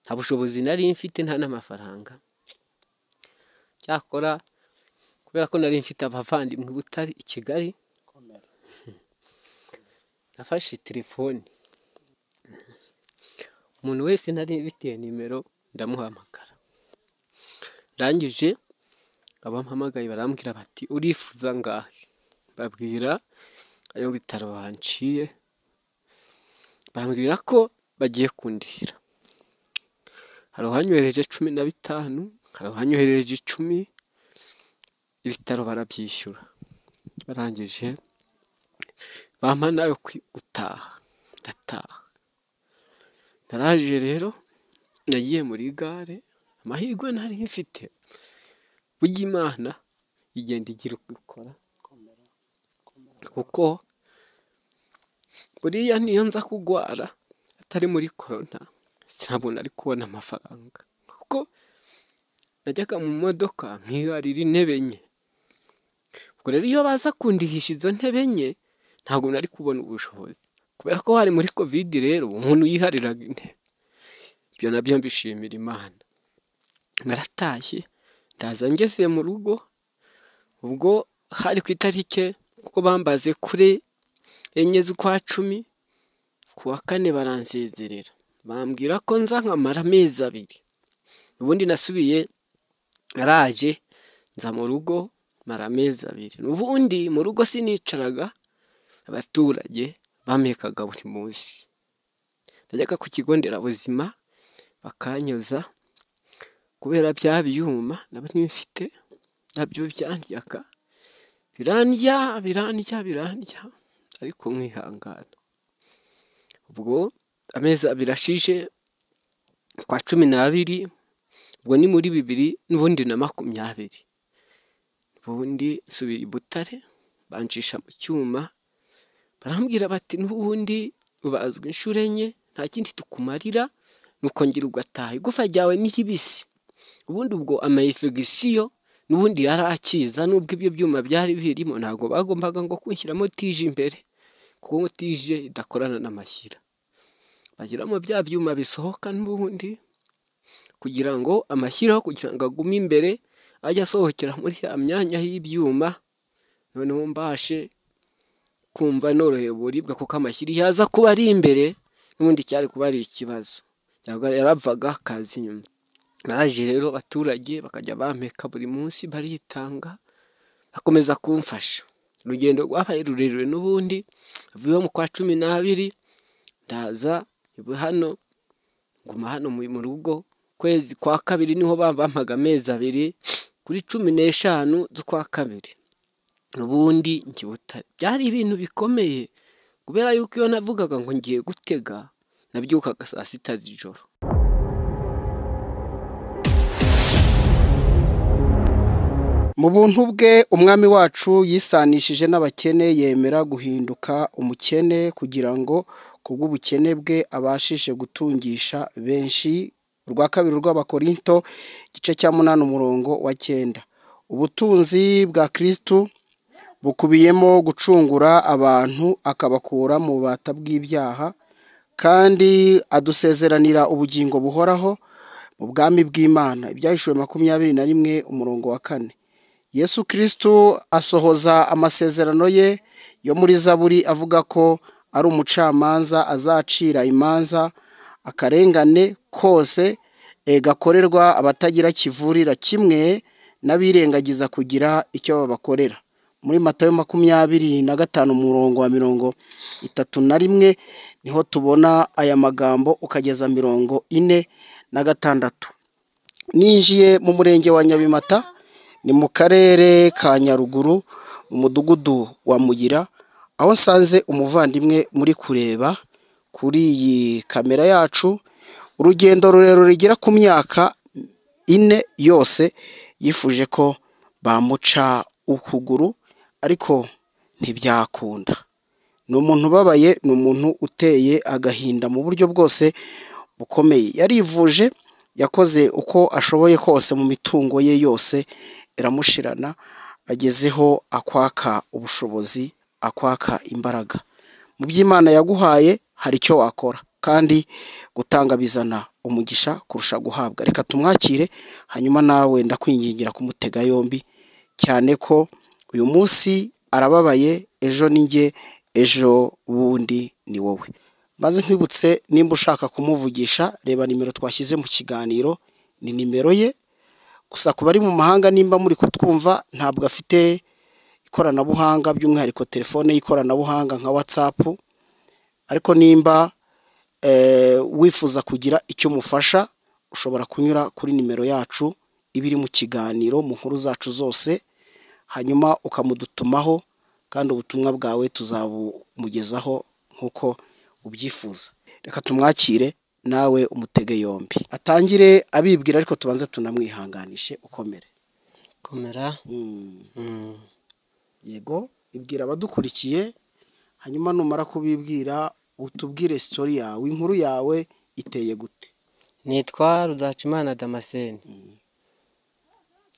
Nta bushobozi nari mfite, nta n'amafaranga. Cyakora kubera ko nari mfite abavandimwe Butare i Kigali, nafashe telefoni, umuntu wese nari mfitiye nimero ndamuhamagara. Ndangije abampamagaye barambwira bati urifuza angahe? Babwira ayo bitaro banciye, bambwira ko bagiye kundihira. Hari uwanyohereje 15, hari uwanyohereje 10, ibitaro barabyishyura. Barangije bampa nayo gutaha, ndataha. Naraje rero nagiye muri gare, amahirwe nari mfite, burya Imana igenda igira uko ikora, kuko buriya niyo nza kugwara atari muri korona ntabwo nari kubona amafaranga, kuko najyaga mu modoka nkiharira intebe enye. Ubwo rero iyo baza kundihisha izo ntebe enye ntabwo nari kubona ubushobozi, kubera ko hari muri Covid rero umuntu yihariraga intebe. Ibyo nabyo mbishimira Imana. Naratashye ndaza ngeze mu rugo, ubwo hari ku itariki, kuko bambaze kuri 4 z'ukwa 10, ku wa 4 baransezerera, bambwira ko nza nkamara amezi 2. Ubundi nasubiye naraje nza mu rugo mara amezi 2. Ubundi mu rugo sinicaraga, abaturage bampekaga buri munsi. Najyaga ku kigo nderabuzima bakanyoza, kubera bya byuma nari mfite nabyo byandyaga, birandya birandya birandya, ariko nkihangana. Ubwo amezi 2 ashije, kwa 12, ubwo ni muri 2020. Ubundi nsubira i Butare, bancisha mu cyuma, barambwira bati n'ubundi ubazwa inshuro 4, nta kindi tukumarira, nuko ngira ugataha, igufa ryawe ni ribisi. Ubundi ubwo amayifegisiyo n'ubundi yari akiza, nubwo ibyo byuma byari birimo, ntabwo bagombaga ngo kunshyiramo tije imbere, kuko tije idakorana n'amashyira. Bashyiramo bya byuma bisohoka n'ubundi kugira ngo amashyira, kugira ngo agume imbere, ajye asohokera muri ya myanya y'ibyuma, noneho mbashe kumva norohewe uburibwe, kuko amashyira iyo aza kuba ari imbere n'ubundi cyari kuba ari ikibazo, yaravaga akaza inyuma. Naraje rero abaturage bakajya bampeka buri munsi, baritanga, bakomeza kumfasha. Urugendo rwabaye rurerure n'ubundi, mvuye mu kwa 12 ndaza hano, nguma hano mu rugo. Kwezi kwa 2 niho bampaga amezi 2, kuri 15 z'ukwa 2 n'ubundi njye Butare. Byari ibintu bikomeye, kubera yuko iyo navugaga ngo ngiye gutega nabyukaga saa 6 z'ijoro. Mu buntu bwe umwami wacu yisanishije n'abakene, yemera guhinduka umukene kugira ngo kubw'ubukene bwe abashishe gutungisha benshi. Urwa kabiri rw'Abakorinto igice cya 8 umurongo wa 9. Ubutunzi bwa Kristo bukubiyemo gucungura abantu akabakura mu bubata bw'ibyaha, kandi adusezeranira ubugingo buhoraho mu bwami bw'Imana. Ibyahishuwe 21 umurongo wa 4. Yesu Kristo asohoza amasezerano ye yo muri Zaburi avuga ko ari umucamanza azacira imanza akarengane kose gakorerwa abatagira kivurira kimwe n'abirengagiza kugira icyo babakorera. Muri Matayo 25 umurongo wa 31 niho tubona aya magambo ukageza 46. Ninjiye mu murenge wa Nyabimata, ni mu karere ka Nyaruguru, mu mudugudu wa Mugira, aho nsanze umuvandimwe muri kureba kuri iyi kamera yacu. Urugendo rurerure rugera ku myaka 4 yose yifuje ko bamuca ukuguru, ariko ntibyakunda. Ni umuntu ubabaye, ni umuntu uteye agahinda mu buryo bwose bukomeye. Yarivuje, yakoze uko ashoboye kose mu mitungo ye yose iramushirana, agezeho akwaka ubushobozi, akwaka imbaraga. Mu by'Imana yaguhaye hari icyo wakora. Kandi gutanga bizana umugisha kurusha guhabwa. Reka tumwakire, hanyuma nawe ndakwingingira kumutega yombi, cyane ko uyu munsi arababaye, ejo ni njye, ejo bundi ni wowe. Maze nkwibutse, nimba ushaka kumuvugisha, reba nimero twashyize mu kiganiro, ni nimero ye. Gusa ku bari mu mahanga, nimba muri kutwumva, ntabwo afite ikoranabuhanga, by'umwihariko telefone y'ikoranabuhanga nka WhatsApp. Ariko nimba wifuza kugira icyo mufasha, ushobora kunyura kuri nimero yacu iba iri mu kiganiro, mu nkuru zacu zose, hanyuma ukamudutumaho, kandi ubutumwa bwawe tuzabumugezaho nk'uko ubyifuza. Reka tumwakire, nawe umutege yombi, atangire abibwira, ariko tubanze tunamwihanganishe. Ukomere. Komera. Yego, ibwira abadukurikiye, hanyuma numara kubibwira utubwire story yawe, inkuru yawe iteye gute? Nitwa Ruzacimana Damascene.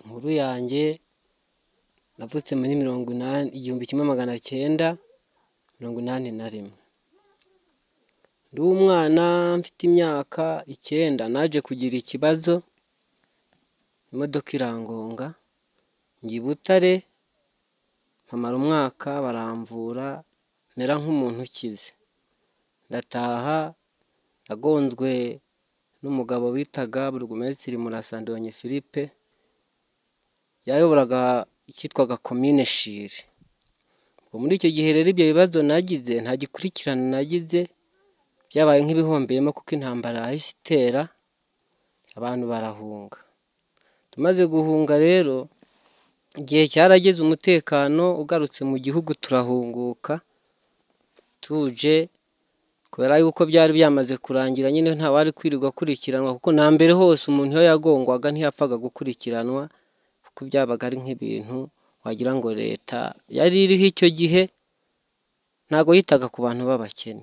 Inkuru yanjye, navutse muri 80, 1981. Ndi umwana mfite imyaka 9, naje kugira ikibazo, imodoka irangonga, njya i Butare, mpamara umwaka baramvura, mera nk'umuntu ukize. Ndataha, nagonzwe n'umugabo bitaga Burugumesitiri Murasandonyi Philippe, yayoboraga icyitwaga Komine Shiri. Ubwo muri icyo gihe rero ibyo bibazo nagize, nta gikurikirana nagize, byabaye nk'ibihombeyemo kuko intambara yahise itera, abantu barahunga. Tumaze guhunga rero, igihe cyarageze umutekano ugarutse mu gihugu turahunguka, tuje kubera yuko byari byamaze kurangira nyine ntawari kwirirwa akurikiranwa, kuko na mbere hose umuntu iyo yagongwaga ntiyapfaga gukurikiranwa, kuko byabaga ari nk'ibintu wagira ngo leta yari iriho icyo gihe ntago yitaga ku bantu b'abakene.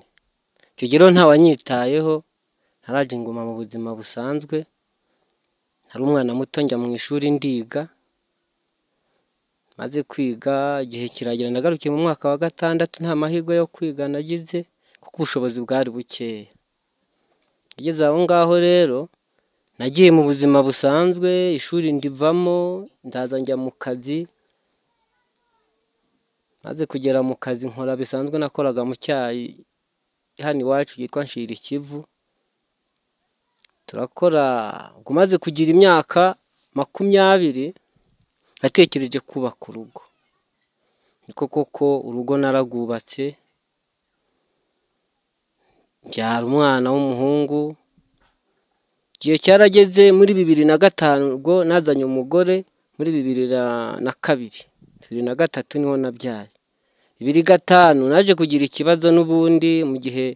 Icyo gihe rero ntawanyitayeho, naraje nguma mu buzima busanzwe, nari umwana muto njya mu ishuri ndiga, maze kwiga igihe kiragera nagarukiye mu mwaka wa 6, nta mahirwe yo kwiga nagize kuko ubushobozi bwari bukeya. Ngeze aho ngaho rero nagiye mu buzima busanzwe, ishuri ndivamo, ndaza njya mu kazi. Maze kugera mu kazi nkora bisanzwe, nakoraga mu cyayi hano iwacu yitwa Nshira Ikivu. Turakora, ubwo maze kugira imyaka 20 natekereje kubaka urugo. Niko koko urugo naragwubatse, mbyara umwana w'umuhungu. Igihe cyarageze muri 2005, ubwo nazanye umugore muri 2002, 2003 niho nabyaye. 2005 naje kugira ikibazo n'ubundi, mu gihe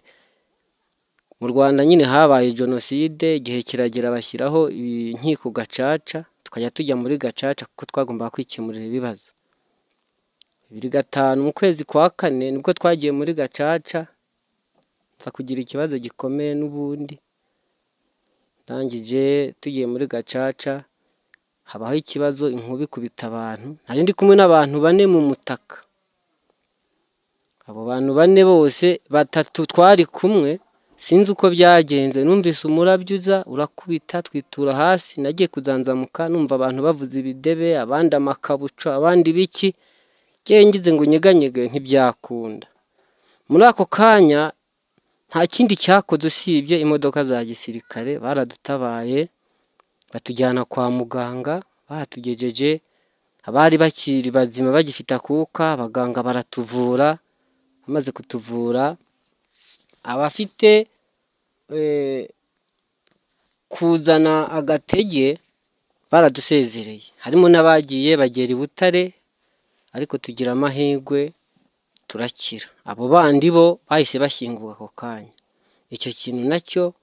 mu Rwanda nyine habaye jenoside, igihe kiragera bashyiraho inkiko gacaca, tukajya tujya muri gacaca kuko twagombaga kwikemurira ibibazo. 2005 mu kwezi kwa 4 nibwo twagiye muri gacaca, nza kugira ikibazo gikomeye n'ubundi. Ndangije tugiye muri gacaca habaho ikibazo, inkuba ikubita abantu, nari ndi kumwe n'abantu 4 mu mutaka. Abo bantu 4 bose, 3 twari kumwe, sinzi uko byagenze, numvise umurabyo uza urakubita, twitura hasi. Nagiye kuzanzamuka numva abantu bavuza ibidebe, abandi amakabuco, abandi biki, ngiye ngize ngo nyeganyege ntibyakunda. Muri ako kanya nta kindi cyakoze usibye imodoka za gisirikare, baradutabaye batujyana kwa muganga, bahatugejeje abari bakiri bazima bagifite akuka, abaganga baratuvura. Bamaze kutuvura, abafite kuzana agatege baradusezereye, harimo n'abagiye bagera i Butare, ariko tugira amahirwe turakira. Abo bandi bo bahise bashyinguka ako kanya. Icyo kintu nacyo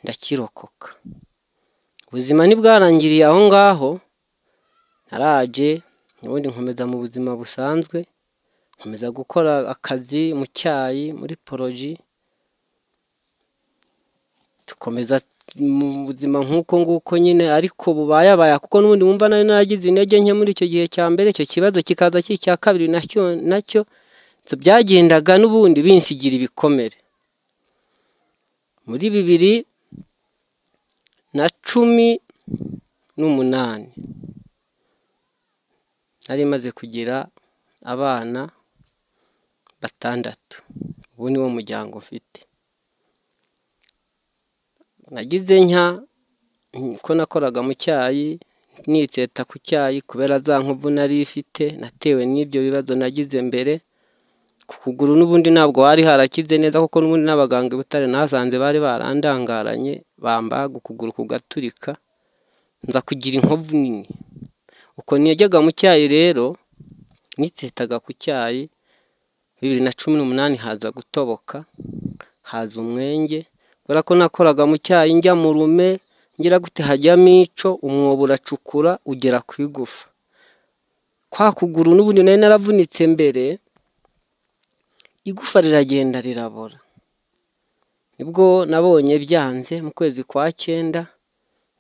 ndakirokoka. Ubuzima ntibwarangiriye aho ngaho, naraje ubundi nkomeza mu buzima busanzwe, nkomeza gukora akazi mu cyayi muri poroji, tukomeza mu buzima nk'uko nguko nyine, ariko bubayabaya, kuko n'ubundi wumva nari naragize intege nke muri icyo gihe cya mbere, icyo kibazo kikaza kiri icya kabiri, nacyo byagendaga n'ubundi binsigira ibikomere. Muri 2018 nari maze kugira abana 6, ubu niwo muryango mfite. Nagize nka ko nakoraga mu cyayi, nitseta ku cyayi kubera za nkovu nari ifite, natewe n'ibyo bibazo nagize mbere. Ku kuguru n'ubundi ntabwo hari harakize neza, kuko n'ubundi n'abaganga i Butare nahasanze bari barandangaranye, bambaga ukuguru kugaturika, nza kugira inkovu nini. Uko nijyaga mu cyayi rero, nitsetaga ku cyayi, 2018 haza gutoboka, haza umwenge, kubera ko nakoraga mu cyayi njya mu rume, ngira gute hajyamo ico, umwobo uracukura ugera ku igufa. Kwa kuguru n'ubundi nari naravunitse mbere, igufa riragenda rirabora. Nibwo nabonye byanze mu kwezi kwa 9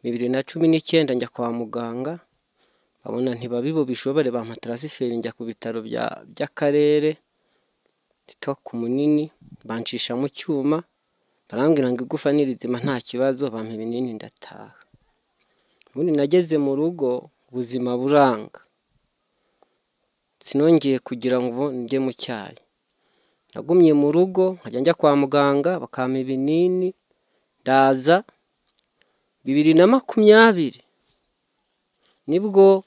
2019 njya kwa muganga, babona ntibabibobishobore, bampa transfert njya ku bitaro by'akarere bitwa ku Munini, bancisha mu cyuma, barambwira ngo igufa ni rizima nta kibazo, bampa ibinini ndataha. Ubundi nageze mu rugo ubuzima buranga, sinongeye kugira ngo njye mu cyayi. Nagumye mu rugo nkajya njya kwa muganga bakampa ibinini, ndaza 2020 nibwo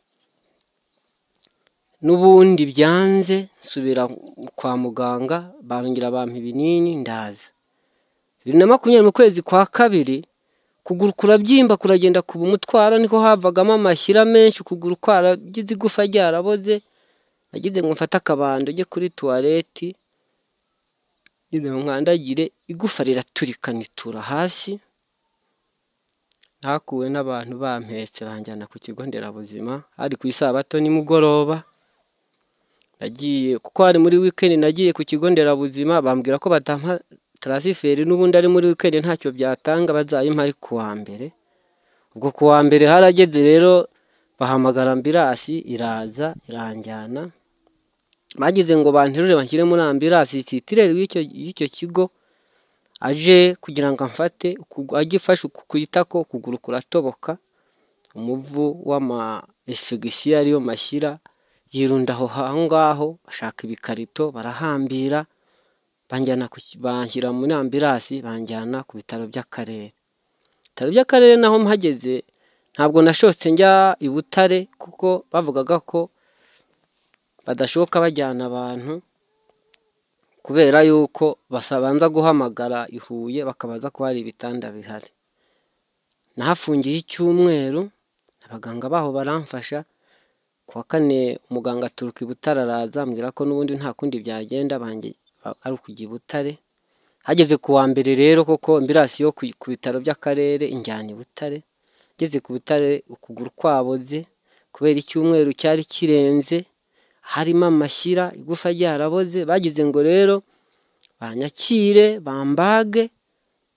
n'ubundi byanze, nsubira kwa muganga barongera bampa ibinini ndaza. 2020 mu kwezi kwa 2 ukuguru kurabyimba kuragenda kuba umutwaro, niko havagamo amashyira menshi, ukuguru kwaragize igufa ryaraboze. Nagize ngo mfate akabando njye kuri tuwareti, ngize ngo nkandagire, igufa riraturika nitura hasi. Nakuwe n'abantu bampetse banjyana ku kigo nderabuzima, hari ku isabato nimugoroba. Nagiye kuko hari muri weekend, nagiye ku kigo nderabuzima bambwira ko batampa transfert, n'ubundi ari muri weekend ntacyo byatanga, bazayimpa ari kuwa mbere. Ubwo kuwa mbere harageze rero, bahamagara ambirasi iraza iranjyana. Bagize ngo banterure banshyire muri ambirasi, titireri y'icyo kigo aje kugira ngo amfate, agifashe ku itako, ukuguru kuratoboka, umuvu w'ama infection ariyo mashyira yirunda aho ngaho, bashaka ibikarito barahambira, banjyana banshyira muri ambirasi, banjyana ku bitaro by'akarere. Ibitaro by'akarere naho mpageze ntabwo nashotse njya i Butare, kuko bavugaga ko badashoka bajyana abantu, kubera yuko babanza guhamagara i Huye bakabaza ko hari ibitanda bihari. Nahafungiye icyumweru, abaganga baho baramfasha. Kuwa kane umuganga aturuka i Butare araza ambwira ko n'ubundi nta kundi byagenda, ari ukujya i Butare. Hageze kuwa mbere rero koko ambirasi yo ku bitaro by'akarere injyana i Butare. Ngeze ku Butare ukuguru kwaboze kubera icyumweru cyari kirenze, harimo amashyira, igufa ryaraboze. Bagize ngo rero banyakire bambage,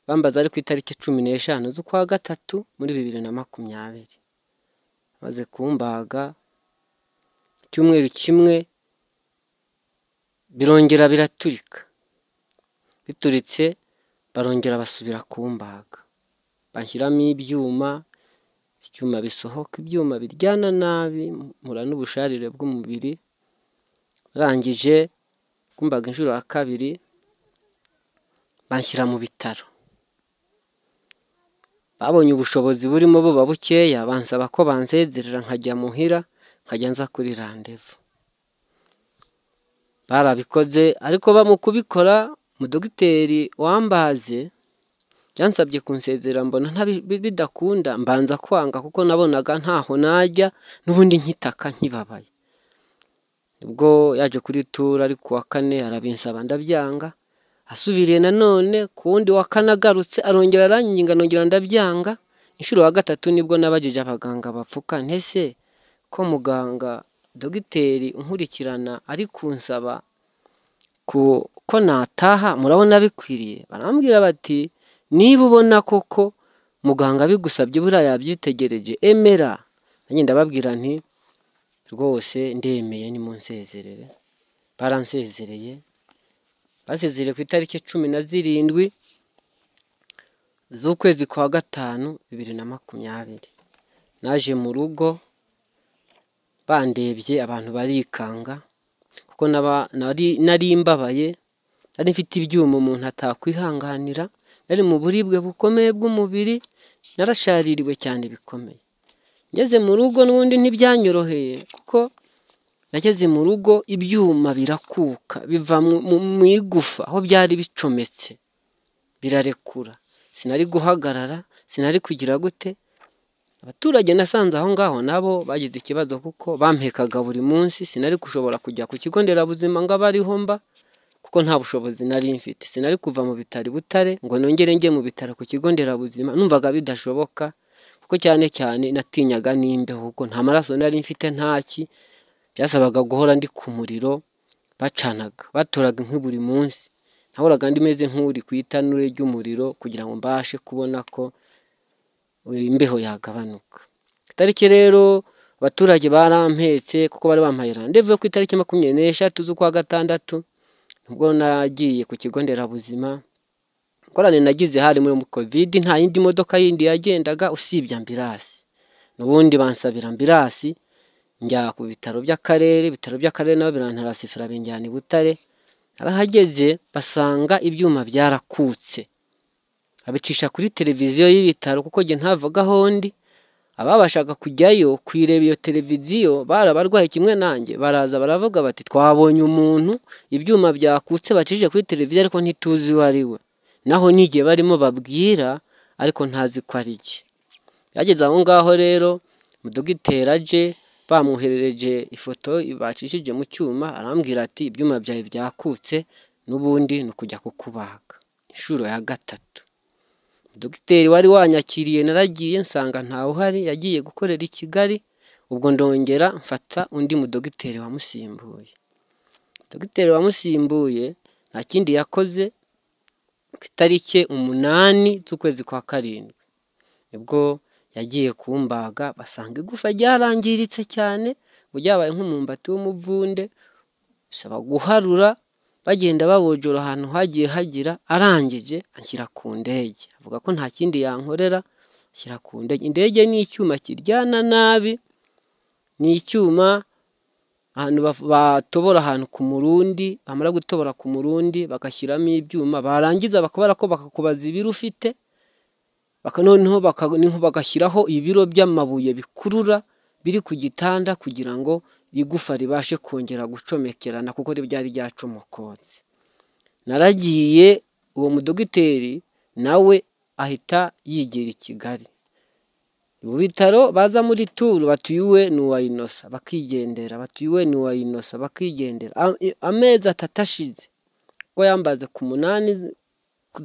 bambaza ari ku itariki 15 z'ukwa 3 muri 2020. Maze kumbaga icyumweru kimwe birongera biraturika, bituritse barongera basubira kumbaga, banshyiramo ibyuma, ibyuma bisohoka, ibyuma biryana nabi, mpura n'ubusharire bw'umubiri. Barangije kumbaga inshuro ya 2 banshyira mu bitaro. Babonye ubushobozi burimo buba bukeya, bansaba ko bansezerera nkajya muhira, nkajya nza kuri randevu. Barabikoze, ariko mu kubikora umudogiteri wambaze yansabye kunsezerera, mbona bidakunda, mbanza kwanga kuko nabonaga ntaho najya n'ubundi nkitaka nkibabaye. Ubwo yaje kuri tura ari kuwa 4 arabinsaba ndabyanga, asubiriye nanone ku wundi wa 4 agarutse arongera aranyinginga nongera ndabyanga. Inshuro ya 3 nibwo nabajije abaganga bapfuka, ntese ko muganga dogiteri unkurikirana ari kunsaba ko nataha, murabona bikwiriye? Barambwira bati niba ubona koko muganga bigusabye buriya yabyitegereje, emera. Nanjye ndababwira nti rwose ndemeye, nimunsezerere. Baransezereye, basezereye ku itariki 17 z'ukwezi kwa 5 2020 naje mu rugo bandebye abantu barikanga kuko nari mbabaye, nari mfite ibyuma umuntu atakwihanganira, nari mu buribwe bukomeye bw'umubiri, narashaririwe cyane bikomeye. Ngeze mu rugo n'ubundi ntibyanyoroheye kuko nageze mu rugo ibyuma birakuka biva mu igufa aho byari bicometse birarekura, sinari guhagarara, sinari kugira gute. Abaturage nasanze aho ngaho nabo bagize ikibazo kuko bampekaga buri munsi, sinari gushobora kujya ku kigo nderabuzima ngo abe ariho mba kuko nta bushobozi nari mfite, sinari kuva mu bitaro i Butare ngo nongere njye mu bitaro ku kigo nderabuzima, numvaga bidashoboka kuko cyane cyane natinyaga n'imbeho kuko nta maraso nari mfite ntaki, byasabaga guhora ndi ku muriro, bacanaga batoraga inkwi buri munsi, nahoraga ndimeze nk'uri ku itanure ry'umuriro kugira ngo mbashe kubona ko imbeho yagabanuka. Itariki rero abaturage barampetse kuko bari bampaye randevu ku itariki 23 z'ukwa 6, nibwo nagiye ku kigo nderabuzima. Ingorane nagize hari muri Covid, nta yindi modoka yindi yagendaga usibye ambirasi, n'ubundi bansabira ambirasi njya ku bitaro by'akarere, ibitaro by'akarere nabo birantarasifira binjyana i Butare. Narahageze basanga ibyuma byarakutse, abicisha kuri televiziyo y'ibitaro kuko njye ntavaga aho ndi. Ababashaga kujyayo kuyireba iyo televiziyo bari abarwayi kimwe nanjye, baraza baravuga bati twabonye umuntu ibyuma byakutse bacishije kuri televiziyo ariko ntituzi uwo ari we, naho n'igihe barimo babwira ariko ntazi ko ari jye. Byageze aho ngaho rero umudogiteri aje bamwoherereje ifoto bacishije mu cyuma, arambwira ati ibyuma byawe byakutse n'ubundi ni ukujya kukubaga inshuro ya 3. Dogiteri wari wanyakiriye naragiye nsanga ntawe uhari, yagiye gukorera i Kigali, ubwo ndongera mfata undi mudogiteri wamusimbuye. Dogiteri wamusimbuye nta kindi yakoze, ku itariki 8 z'ukwezi kwa 7 nibwo yagiye kumbaga, basanga igufa ryarangiritse cyane, ngo ryabaye nk'umumbati w'umuvunde, bisaba guharura, bagenda babojora ahantu hagiye hagira, arangije anshyira ku ndege, avuga ko nta kindi yankorera, anshyira ku ndege. Indege ni icyuma kiryana nabi, ni icyuma ahantu batobora ahantu ku murundi, bamara gutobora ku murundi bagashyiramo ibyuma, barangiza bakabara ko bakakubaza ibiro ufite, noneho bagashyiraho ibiro by'amabuye bikurura biri ku gitanda kugira ngo igufa ribashe kongera gucomekerana kuko ryari ryacomokotse. Naragiye uwo mudogiteri nawe ahita yigira i Kigali, mu bitaro baza muri turu batuye ni uwa Inosa bakigendera, batuye ni uwa Inosa bakigendera. Amezi 3 ashize kuko yambaze ku 8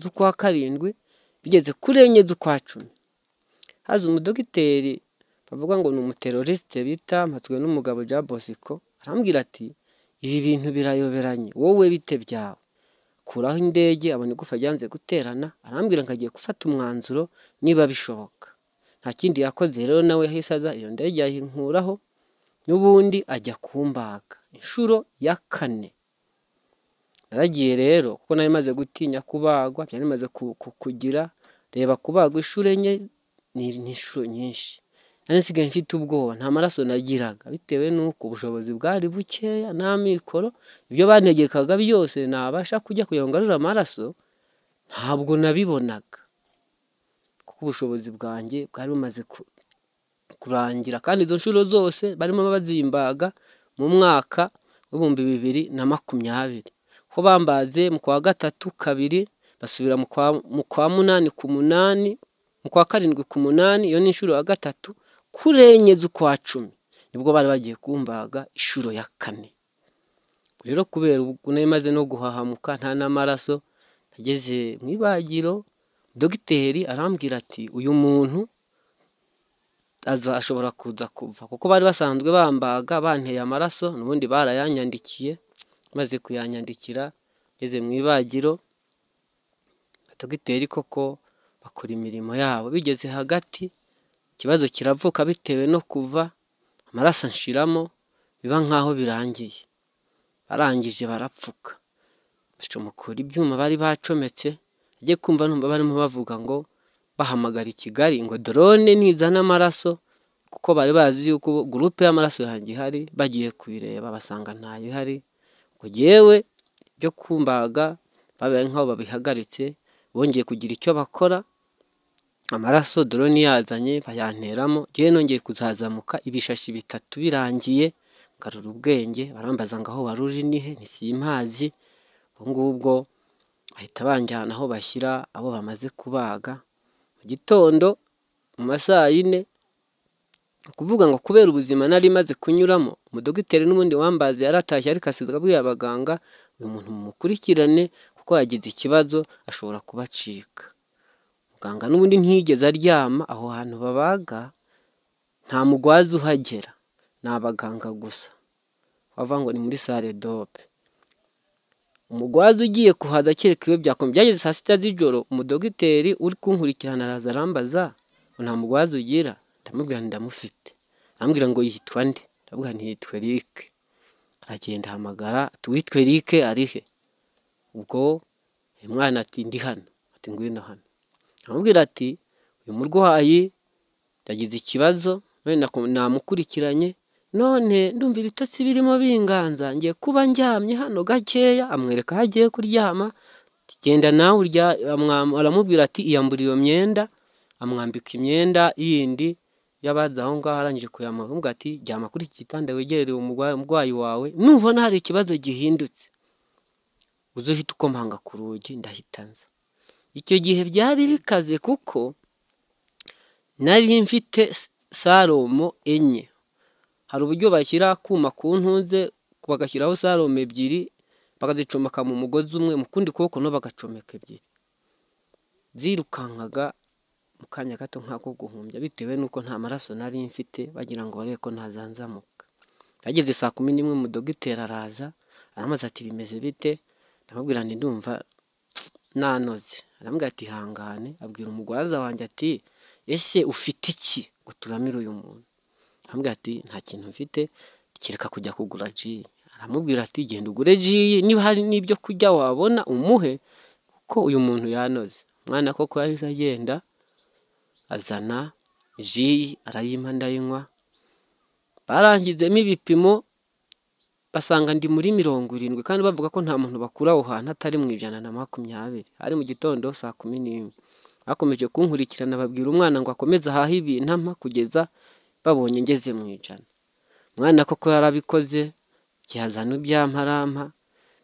z'ukwa 7 bigeze kuri 4 z'ukwa 10, haza umudogiteri bavuga ngo ni umuteroriste bita Mpatswe n'umugabo Jean Bosco, arambwira ati ibi bintu birayoberanye, wowe bite byawe, kuraho indege abona igufa ryanze guterana, arambwira ngo agiye gufata umwanzuro niba bishoboka. Nta kindi yakoze rero nawe yahise aza iyo ndege ayinkuraho, n'ubundi ajya kumbaga inshuro ya 4. Naragiye rero kuko nari maze gutinya kubagwa, byari bimaze kugira, reba kubagwa inshuro 4 ni inshuro nyinshi. Nari nsigaye mfite ubwoba, nta maraso nagiraga bitewe n'uko ubushobozi bwari bukeya n'amikoro, ibyo bantegekaga byose nabasha kujya kugira ngo ngarure amaraso ntabwo nabibonaga kuko ubushobozi bwanjye bwari bumaze kurangira. Kandi izo nshuro zose barimo bazimbaga mu mwaka w'2020, ko bambaze mu kwa 3 2 basubira mu kwa 8 ku 8, mu kwa 7 ku 8, iyo ni inshuro ya 3 kuri 4 z'ukwa 10 nibwo bari bagiye kumbaga inshuro ya 4. Rero kubera ubwo nari maze no guhahamuka nta n'amaraso, nageze mu ibagiro dogiteri arambwira ati uyu muntu ashobora kuza kuva, kuko bari basanzwe bambaga banteye amaraso n'ubundi barayanyandikiye. Maze kuyanyandikira ngeze mu ibagiro dogiteri koko bakora imirimo yabo, bigeze hagati ikibazo kiravuka bitewe no kuva amaraso anshiramo, biba nkaho birangiye. Barangije barapfuka, bacomokora ibyuma bari bacometse, agiye kumva numva barimo bavuga ngo bahamagara i Kigali ngo drone nizana amaraso, kuko bari bazi yuko gurupe y'amaraso yanjye ihari, bagiye kuyireba basanga ntayo ihari. Ngo jyewe byo kumbaga babaye nk'aho babihagaritse, bongeye kugira icyo bakora, amaraso drone yazanye bayanteramo, jyewe nongeye kuzazamuka ibishashi 3 birangiye, ngarura ubwenge, barambaza ngo aho wari uri ni he, nti simpazi. Ubwo ngubwo bahita banjyana aho bashyira abo bamaze kubaga. Mu gitondo mu ma saa 4, ukuvuga ngo kubera ubuzima nari maze kunyuramo, umudogiteri n'ubundi wambaze yaratashye, ariko asiga abwiye abaganga, uyu muntu mumukurikirane kuko yagize ikibazo ashobora kubacika. Muganga n'ubundi ntiyigeze aryama, aho hantu babaga nta mugwaza uhagera, ni abaganga gusa, bavuga ngo ni muri sale dope. Umugwaza ugiye kuhaza kereka iyo byakomeye. Byageze saa 6 z'ijoro, umudogiteri uri kunkurikirana araza arambaza ngo nta mugwaza ugira, ndamubwira nti ndamufite. Arambwira ngo yitwa nde? Ndamubwira nti yitwa Eric. Aragenda ahamagara ati uwitwa Eric ari he? Ubwo uyu mwana ati ndi hano, ati ngwino hano. Aramubwira ati uyu murwayi yagize ikibazo, none namukurikiranye, none ndumva ibitotsi birimo binganza, ngiye kuba ndyamye hano gakeya. Amwereka aho agiye kuryama, genda nawe urya. Aramubwira ati iyambura iyo myenda, amwambika imyenda yindi y'abaza aho ngaho. Arangije kuyamwambika ati ryama kuri iki gitanda wegereye umurwayi wawe, nubona hari ikibazo gihindutse uze uhite ukomanga ku rugi, ndahita nza. Icyo gihe byari bikaze kuko nari mfite salomo 4. Hari uburyo bashyira akuma ku ntunze, bagashyiraho salomo 2, bakazicomeka mu mugozi umwe, mu kundi kuboko no bagacomeka 2. Zirukankaga mu kanya gato nk'ako guhumbya, bitewe n'uko nta maraso nari mfite, bagira ngo barebe ko ntazanzamuka. Bageze saa 11 umudogiteri araza, arambaza ati bimeze bite? Ndamubwira nti ndumva nanoze. Arambwira ati ihangane. Abwira umugwaza wanjye ati ese ufite iki ngo turamire uyu muntu? Arambwira ati nta kintu mfite kereka kujya kugura ji. Aramubwira ati genda ugure ji, niba hari n'ibyo kurya wabona umuhe, kuko uyu muntu yanoze. Umwana koko yahise agenda azana ji, arayimpa ndayinywa. Barangizemo ibipimo basanga ndi muri 70, kandi bavuga ko nta muntu bakura aho hantu atari mu 120. Hari mu gitondo saa 11. Bakomeje kunkurikirana, babwira umwana ngo akomeze ahahe ibintu ampa kugeza babonye ngeze mu 100. Umwana koko yarabikoze, yazana ibyampa arampa.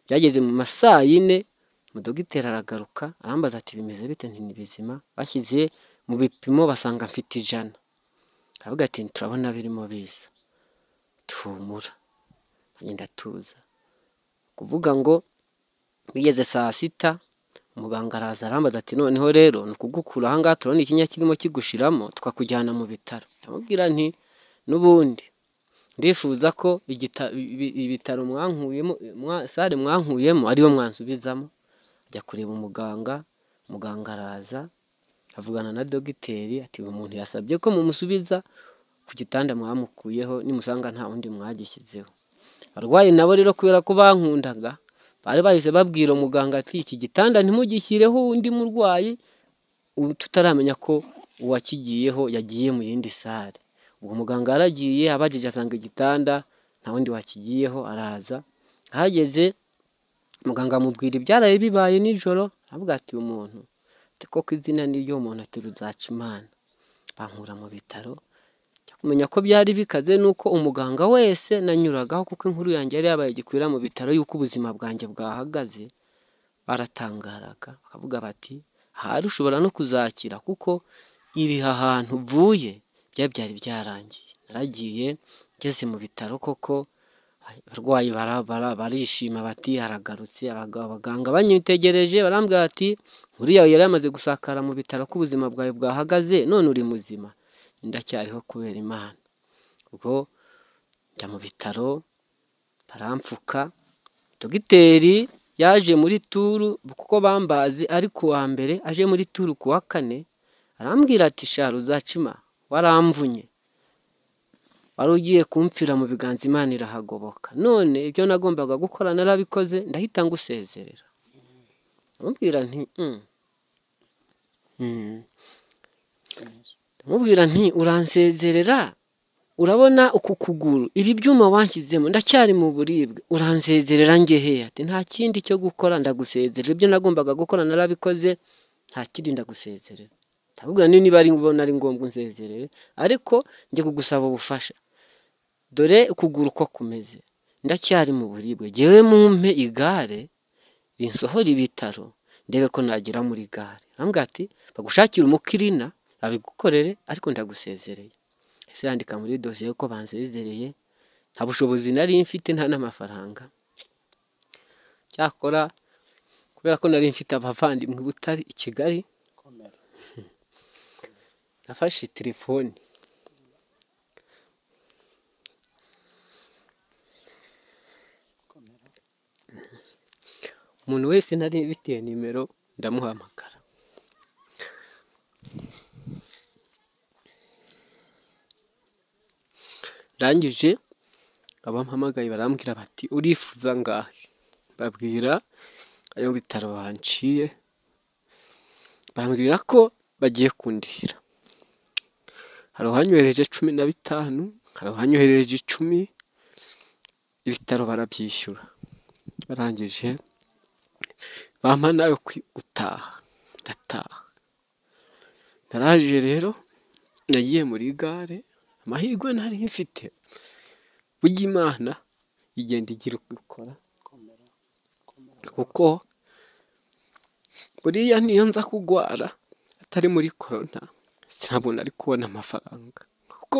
Byageze mu ma saa 4, umudogiteri aragaruka arambaza ati bimeze bite? Nti ni bizima. Bashyize mu bipimo basanga mfite 100. Aravuga ati turabona birimo biza, tuhumura. Ngenda tuza. Kuvuga ngo bigeze saa 6, umuganga araza arambaza ati noneho rero ni ukugukura aha ngaha, turabona ikinya kirimo kigushiramo, tukakujyana mu bitaro. Ndamubwira nti n'ubundi ndifuza ko ibitaro mwankuyemo, sale mwankuyemo ariyo mwansubizamo. Ajya kureba umuganga, muganga araza avugana na dogiteri ati uyu muntu yasabye ko mumusubiza ku gitanda mwamukuyeho, nimusanga nta wundi mwagishyizeho. Abarwayi nabo rero kubera ko bankundaga, bari bahise babwira umuganga ati iki gitanda ntimugishyireho undi murwayi tutaramenya ko uwakigiyeho yagiye mu yindi sale. Ubwo muganga yaragiye abajije asanga igitanda nta wundi wakigiyeho, araza ahageze muganga amubwira ibyaraye bibaye nijoro, aravuga ati uyu muntu koko izina ni ryo muntu, ati ruzaca Imana. Bankura mu bitaro. Kumenya ko byari bikaze nuko umuganga wese nanyuragaho, kuko inkuru yanjye yari yabaye gikwira mu bitaro yuko ubuzima bwanjye bwahagaze, baratangaraga bakavuga bati ahari ushobora no kuzakira, kuko ibiha ahantu uvuye byari byarangiye. Naragiye ngeze mu bitaro koko abarwayi barishima bati aragarutse. Abaganga banyitegereje barambwira ati uriya yari yamaze gusakara mu bitaro ko ubuzima bwawe bwahagaze, none uri muzima. Ndacyariho kubera Imana. Ubwo njya mu bitaro baramfuka. Dogiteri yaje muri turu kuko bambazi ari kuwa mbere, aje muri turu kuwa kane, arambwira ati sha Ruzacima waramvunye, wari ugiye kumfira mu biganza, Imana irahagoboka, none ibyo nagombaga gukora narabikoze, ndahita ngusezerera. Arambwira nti Ndamubwira nti uransezerera, urabona uku kuguru ibi byuma wanshyizemo ndacyari mu buribwe, uransezerera njye he? Ati nta kindi cyo gukora, ndagusezerera, ibyo nagombaga gukora narabikoze, nta kindi, ndagusezerera. Ndamubwira nti niba ari ubona ari ngombwa unsezerere, ariko njye kugusaba ubufasha, dore ukuguru uko kumeze, ndacyari mu buribwe, jyewe mumpe igare rinsohora ibitaro ndebe ko nagera muri gare. Arambwira ati bagushakire umukirina abigukorere, ariko ndagusezereye. Ese yandika muri dosiye ko bansezereye, nta bushobozi nari mfite, nta n'amafaranga. Cyakora kubera ko nari mfite abavandimwe Butare i Kigali, nafashe telefoni umuntu wese nari bitewe nimero ndamuhamagara. Ndangije abampamagaye barambwira bati urifuza ngahe? Babwira ayo bitaro banciye, bambwira ko bagiye kundihira. Hari uwanyohereje 15, hari uwanyohereje 10, ibitaro barabyishyura. Barangije bampa nayo gutaha, ndataha. Naraje rero nagiye muri gare, amahirwe nari mfite, burya Imana igenda igira uko ikora, kuko buriya niyo nza kugwara atari muri korona ntabwo nari kubona amafaranga, kuko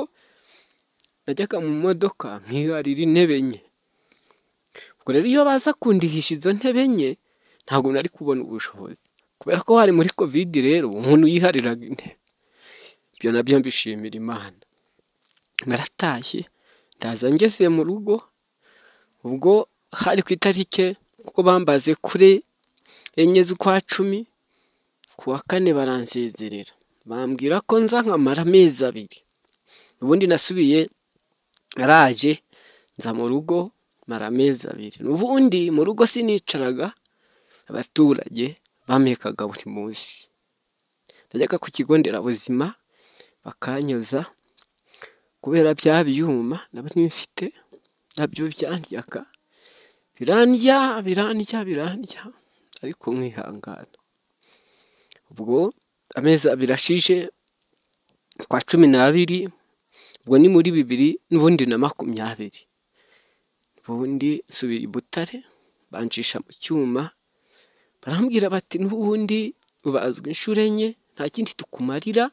najyaga mu modoka nkiharira intebe enye. Ubwo rero iyo baza kundihisha izo ntebe enye ntabwo nari kubona ubushobozi, kubera ko hari muri covid rero umuntu yihariraga intebe. Ibyo nabyo mbishimira Imana. Naratashye ndaza ngeze mu rugo, ubwo hari ku itariki, kuko bambaze kuri 4 z'ukwa 10, ku wa 4 baransezerera, bambwira ko nza nkamara amezi 2. Ubundi nasubiye naraje nza mu rugo mara amezi 2. Ubundi mu rugo sinicaraga, abaturage bampekaga buri munsi. Najyaga ku kigo nderabuzima bakanyoza, kubera bya byuma nari mfite nabyo byandyaga, birandya birandya birandya, ariko nkihangana. Ubwo amezi 2 ashije, kwa 12, ubwo ni muri 2020, ubundi nsubira i Butare bancisha mu cyuma, barambwira bati n'ubundi ubazwa inshuro 4, nta kindi tukumarira,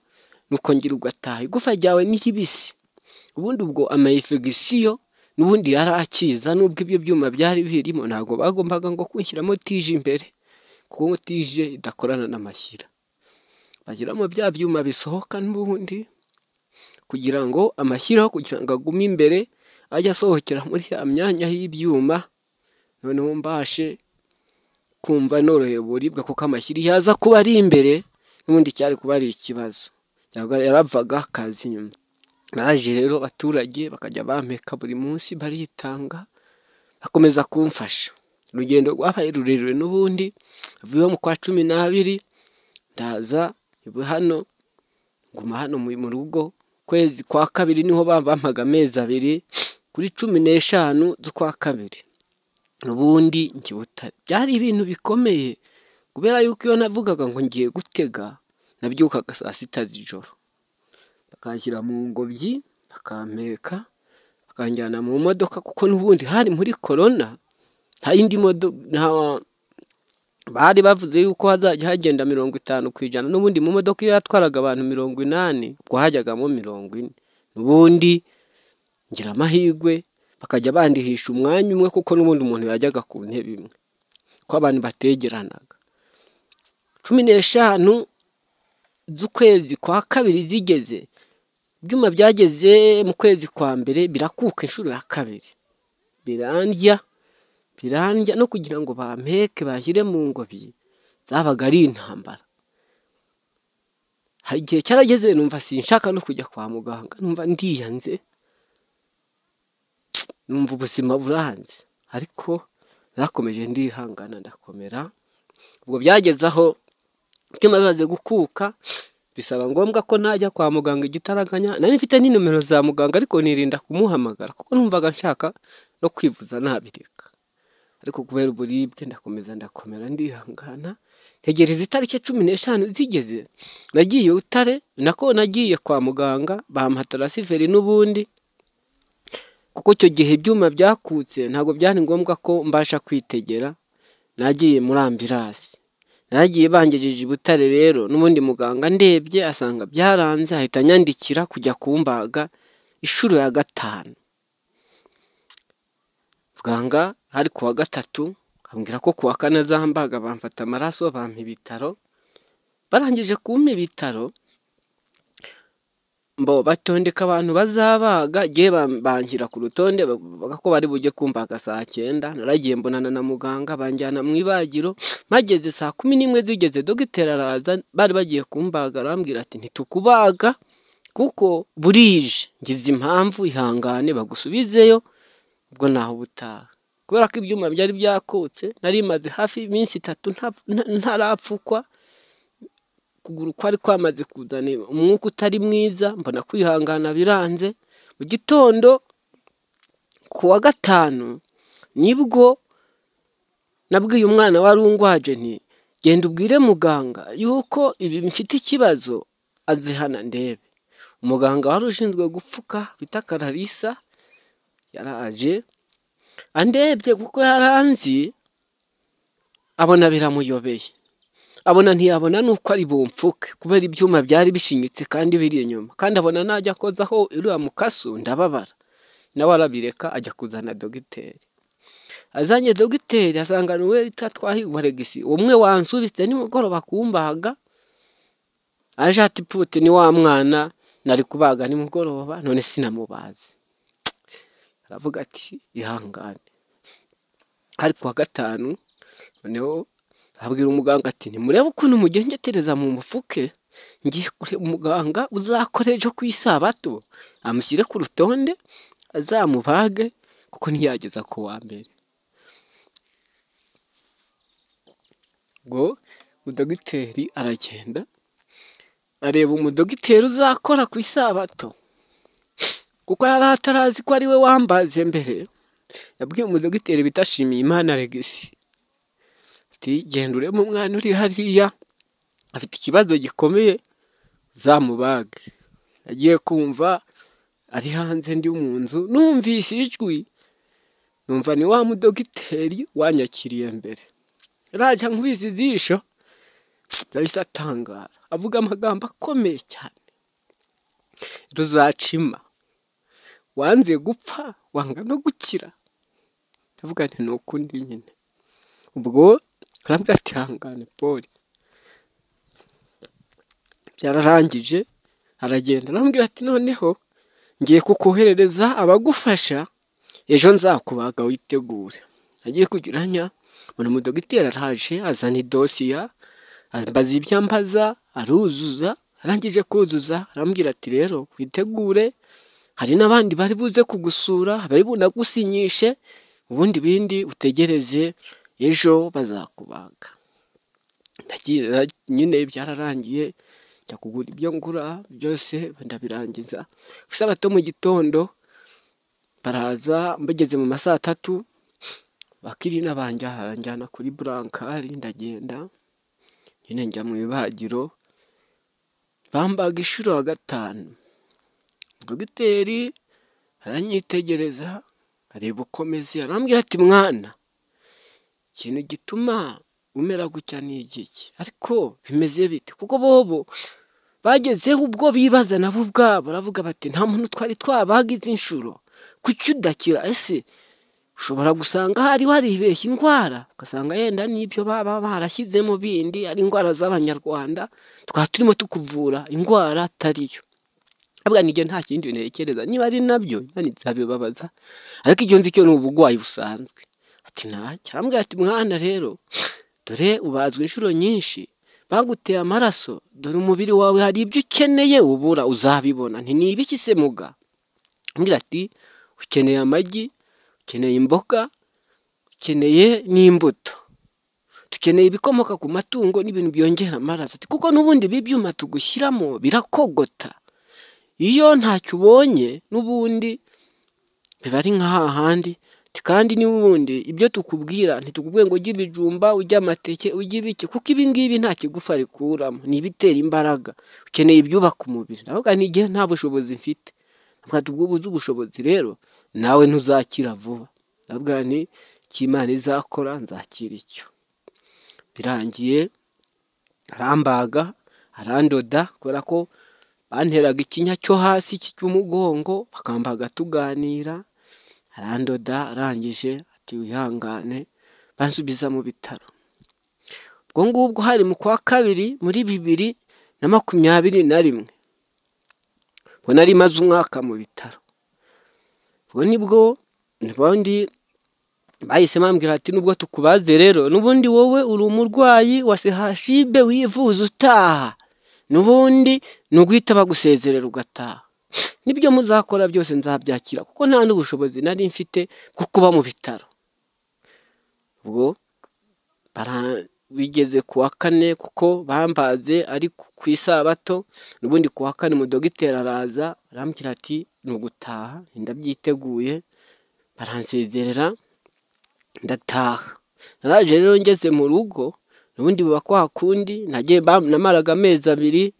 nukongera ugataha, igufa ryawe ni ribisi. Ubundi ubwo amayifegisiyo n'ubundi yarakiza, nubwo ibyo byuma byari birimo ntabwo bagombaga ngo kunshyiramo tije imbere, kuko tije idakorana n'amashyira. Bashyiramo bya byuma bisohoka n'ubundi kugira ngo amashyiraho, kugira ngo agume imbere ajye asohokera muri ya myanya y'ibyuma, noneho mbashe kumva norohewe uburibwe, kuko amashyira iyo aza kuba ari imbere n'ubundi cyari kuba ari ikibazo, yaravaga akaza inyuma. Naraje rero abaturage bakajya bampeka buri munsi, baritanga bakomeza kumfasha. Urugendo rwabaye rurerure n'ubundi, mvuye mu kwa 12 ndaza hano, nguma hano mu rugo. Kwezi kwa 2 niho bampaga amezi 2, kuri 15 z'ukwa 2 n'ubundi njye Butare. Byari ibintu bikomeye, kubera yuko iyo navugaga ngo ngiye gutega nabyukaga saa 6 z'ijoro, bakanshyira mu ngobyi, bakampeka, bakanjyana mu modoka, kuko n'ubundi hari muri korona, nta yindi modoka. Bari bavuze yuko hazajya hagenda 50%, n'ubundi mu modoka iyo yatwaraga abantu 80, ubwo hajyagamo 40. N'ubundi ngira amahirwe bakajya bandihisha umwanya umwe, kuko n'ubundi umuntu yajyaga ku ntebe imwe, ko abantu bategeranaga. 15 z'ukwezi kwa 2 zigeze, ibyuma byageze mu kwezi kwa 1 birakuka inshuro ya 2, birandya birandya, no kugira ngo bampeke bashyire mu ngobyi zabaga ari intambara. Hari igihe cyarageze numva sinshaka no kujya kwa muganga, numva ndiyanze, numva ubuzima buranze, ariko narakomeje ndihangana ndakomera. Ubwo byageze aho ibyuma bimaze gukuka, Bisaba ngombwa ko najya kwa muganga igitaraganya, nari mfite n'inomero za muganga ariko nirinda kumuhamagara kuko numvaga nshaka no kwivuza nabireka. Ariko kubera uburibwe ndakomeza ndakomera ndihangana, ntegereza itariki 15 zigeze, nagiye Butare, nako nagiye kwa muganga bampa tarasiferi n'ubundi, kuko icyo gihe ibyuma byakutse ntabwo byari ngombwa ko mbasha kwitegera, nagiye muri ambirasi. Nagiye bangejeje i Butare rero n'ubundi muganga ndebye asanga byaranze, ahita anyandikira kujya kumbaga inshuro ya 5. Muganga hari kuwa 3 ambwira ko kuwa 4 azambaga, bamfata amaraso bampa ibitaro. Barangije kumpa ibitaro mbo batondeka abantu bazabaga, giye banshyira ku rutonde bavuga ko bari bujye kumbaga saa 9. Naragiye mbonana na muganga banjyana mu ibagiro, mpageze saa 11 zigeze dogiteri araza, bari bagiye kumbaga, arambwira ati ntitukubaga kuko burije, ngize impamvu ihangane bagusubizeyo ubwo naho ubutaha. Kubera ko ibyuma byari byakutse, nari maze hafi iminsi 3 ntarapfukwa, ukuguru kwari kwamaze kuzana umwuka utari mwiza, mbona kwihangana biranze. Mu gitondo ku wa 5 nibwo nabwiye umwana wari ungwaje nti genda ubwire muganga yuko ibi mfite ikibazo azihana ndebe. Umuganga wari ushinzwe gupfuka bita Kararisa yaraje andebye, kuko yaranzi, abona biramuyobeye, abona ntiyabona nuko ari bumfuke kubera ibyuma byari bishinyitse kandi biri inyuma, kandi abona najya akozaho uriya mukasu ndababara, nawe arabireka ajya kuzana dogiteri. Azanye dogiteri asanga niwe bita Twahirwa Alegisi, umwe wansubitse nimugoroba kumbaga, aje ati pute ni wa mwana nari kubaga nimugoroba none sinamubazi. Aravuga ati ihangane. Ari kuwa 5 noneho abwira umuganga ati ntimurebe ukuntu mugengetereza mu mufuke, ngiye kureba umuganga uzakora ejo ku isabato amushyire ku rutonde azamubage kuko ntiyageza ku wa mbere. Ubwo umudogiteri aragenda areba umudogiteri uzakora ku isabato, kuko yari atarazi ko ari we wambaze mbere. Yabwiye umudogiteri bita Nshimiyimana Alegisi ati genda urebe umwana uri hariya afite ikibazo gikomeye uzamubage. Agiye kumva ari hanze ndi mu nzu, numvise ijwi numva ni wa mudogiteri wanyakiriye mbere. Raja nkubise ijisho yahise atangara, avuga amagambo akomeye cyane, ruzacima wanze gupfa wanga no gukira. Ndavuga nti nukundi nyine. Ubwo arambwira ati ihangane Paul. Byararangije aragenda arambwira ati noneho ngiye kukoherereza abagufasha ejo nzakubaga witegure. Agiye kugiranya mbona umudogiteri araje azana idosiya, ambaza ibyo ambaza aruzuza, arangije kuzuza arambwira ati rero witegure, hari n'abandi bari buze kugusura bari bunagusinyishe, ubundi bindi utegereze ejo bazakubaga. Ndagira nyine byararangiye, njya kugura ibyo ngura byose ndabirangiza. Isabato mu gitondo baraza, mbageze mu ma saa 3 bakirina banjyana kuri burankari, ndagenda nyine njya mu ibagiro, bambaga inshuro ya 5. Dogiteri aranyitegereza areba uko meze, arambwira ati mwana, ikintu gituma umera gutya ni igiki, ariko bimeze bite? Kuko bobo bagezeho ubwo bibaza nabo ubwabo, baravuga bati nta muntu twari twabaga izi nshuro, kuki udakira? Ese ushobora gusanga hari waribeshya indwara, ugasanga yenda n'ibyo baba barashyizemo bindi ari indwara z'abanyarwanda, tukaba turimo tukuvura indwara atariyo. Abwa nige nta kindi ntekereza, niba ari nabyo nzabibabaza, ariko icyo nzi cyo ni ubugwayi busanzwe. Ati ntacyo. Arambwira ati mwana rero dore ubazwa inshuro nyinshi, baguteye amaraso, dore umubiri wawe hari ibyo ukeneye ubura uzabibona. Nti ni ibiki se muga? Arambwira ati ukeneye amagi, ukeneye imboga, ukeneye n'imbuto. Dukeneye ibikomoka ku matungo n'ibintu byongera amaraso, kuko n'ubundi ibi byuma tugushyiramo birakogota. Iyo ntacyo ubonye n'ubundi biba ari nka hahandi. Kandi n'ubundi ibyo tukubwira ntitukubwiye ngo ujye ibijumba, ujye amateke, ujye ibiki, kuko ibi ngibi nta kigufa rikuramo, ni ibitera imbaraga. Ukeneye ibyubaka umubiri. Ndavuga nti njye nta bushobozi mfite. Ndavuga ubwo ubuze ubushobozi rero nawe ntuzakira vuba. Ndavuga nti icyo Imana izakora nzakira icyo. Birangiye arambaga, arandoda, kubera ko banteraga ikinya cyo hasi cy'umugongo, bakambaga tuganira, arandoda, arangije ati wihangane, bansubiza mu bitaro. Ubwo ngubwo hari mu kwa kabiri muri 2021. Ubwo nari maze umwaka mu bitaro. Ubwo nibwo ubundi bahise bambwira ati nubwo tukubaze rero n'ubundi wowe uri umurwayi wa CHUB wivuza utaha, n'ubundi ni uguhita bagusezerera ugataha. Nibyo muzakora byose nzabyakira, kuko nta n'ubushobozi nari mfite bwo kuba mu bitaro. Ubwo bigeze ku wa kane, kuko bambaze ari ku isabato, n'ubundi ku wa kane umudogiteri araza arambwira ati ni ugutaha, ndabyiteguye, baransezerera ndataha. Naraje rero ngeze mu rugo, n'ubundi buba kwa kundi, nagiye namaraga amezi abiri,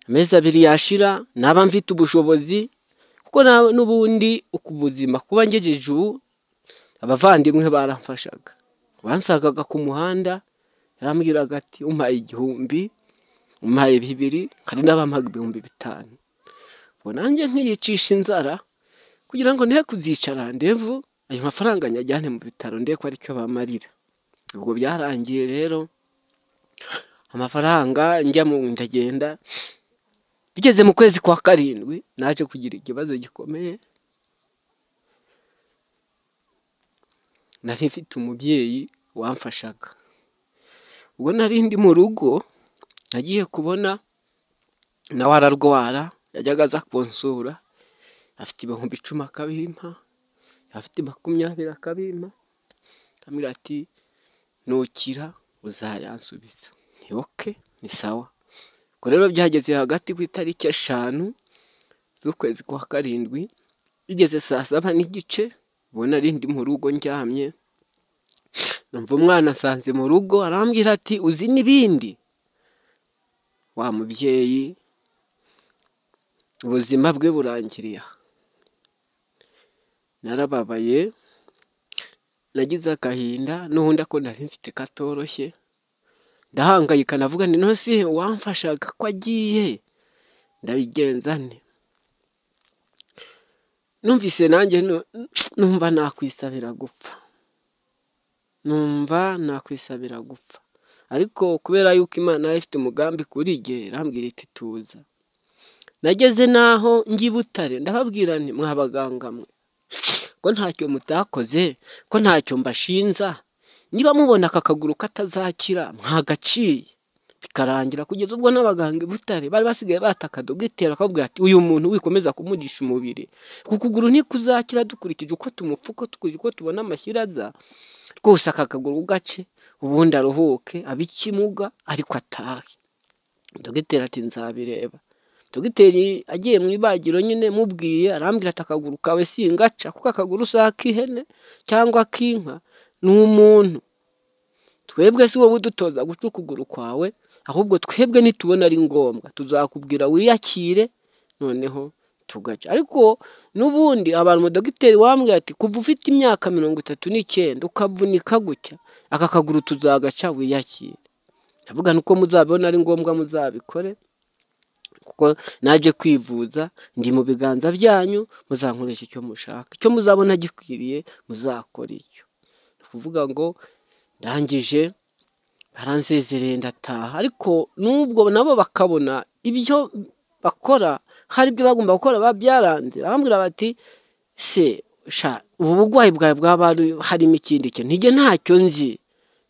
amezi abiri yashira naba mfite ubushobozi, kuko n'ubundi ubuzima kuba ngejeje ubu, abavandimwe baramfashaga. Bansagaga ku muhanda, yarambwiraga ati umpaye 1000, umpaye 2000, hari n'abampaga 5000. Ubwo nanjye nkiyicisha inzara kugira ngo nte kuzicara ndevu, ayo mafaranga nyajyane mu bitaro ndebe ko aricyo bamarira. Ubwo byarangiye rero amafaranga njya mu ndagenda. Bigeze mu kwezi kwa karindwi naje kugira ikibazo gikomeye. Nari mfite umubyeyi wamfashaga. Ubwo nari ndi mu rugo, nagiye kubona nawe ararwara, yajyaga aza kunsura, afite 10,000 akabimpa, afite 20 akabimpa, ambwira ati nukira uzayansubiza. Nti okay, ni sawa. Ubwo rero byageze hagati ku itariki 5 z'ukwezi kwa karindwi, bigeze saa 7:15, ubwo nari ndi mu rugo ndyamye, numva umwana asanze mu rugo, arambwira ati uzi n'ibindi. Wa mubyeyi ubuzima bwe burangiriye aha. Narababaye, nagize agahinda, n'ubundi ako nari mfite katoroshye, ndahangayika, navuga nti none se uwamfashaga ko agiye ndabigenza nte? Numvise nanjye numva nakwisabira gupfa, numva nakwisabira gupfa. Ariko kubera yuko Imana yari ifite umugambi kuri jye, irambwira iti tuza. Nageze naho njya i Butare, ndababwira nti mwa baganga mwe, ko ntacyo mutakoze, ko ntacyo mbashinza, niba mubona aka kaguru katazakira mwagaciye bikarangira. Kugeza ubwo n'abaganga i Butare bari basigaye bataka dogiteri bakabwira ati uyu muntu wikomeza kumugisha umubiri, ku kuguru ntikuzakira dukurikije uko tumupfuka, dukurikije uko tubona amashyira aza, rwose aka kaguru gace ubundi aruhuke abe ikimuga ariko atahe. Dogiteri ati nzabireba. Dogiteri agiye mu ibagiro nyine mubwiye, arambwira ati akaguru kawe singaca, kuko akaguru si ak'ihene cyangwa ak'inka, ni umuntu. Twebwe si wowe udutoza guca ukuguru kwawe, ahubwo twebwe nitubona ari ngombwa tuzakubwira wiyakire, noneho tugaca. Ariko n'ubundi abantu umudogiteri wambwiye ati kuva ufite imyaka 39 ukavunika gutya, aka kaguru tuzagaca wiyakire. Ndavuga nuko muzabibona ari ngombwa muzabikore, kuko naje kwivuza ndi mu biganza byanyu, muzankoresha icyo mushaka, icyo muzabona gikwiriye muzakora icyo. Ni ukuvuga ngo ndangije baransezereye ndataha. Ariko nubwo nabo bakabona ibyo bakora, hari ibyo bagomba gukora babyaranze, barambwira bati se sha ubu burwayi bwawe bwaba harimo ikindi kintu, ntige ntacyo nzi,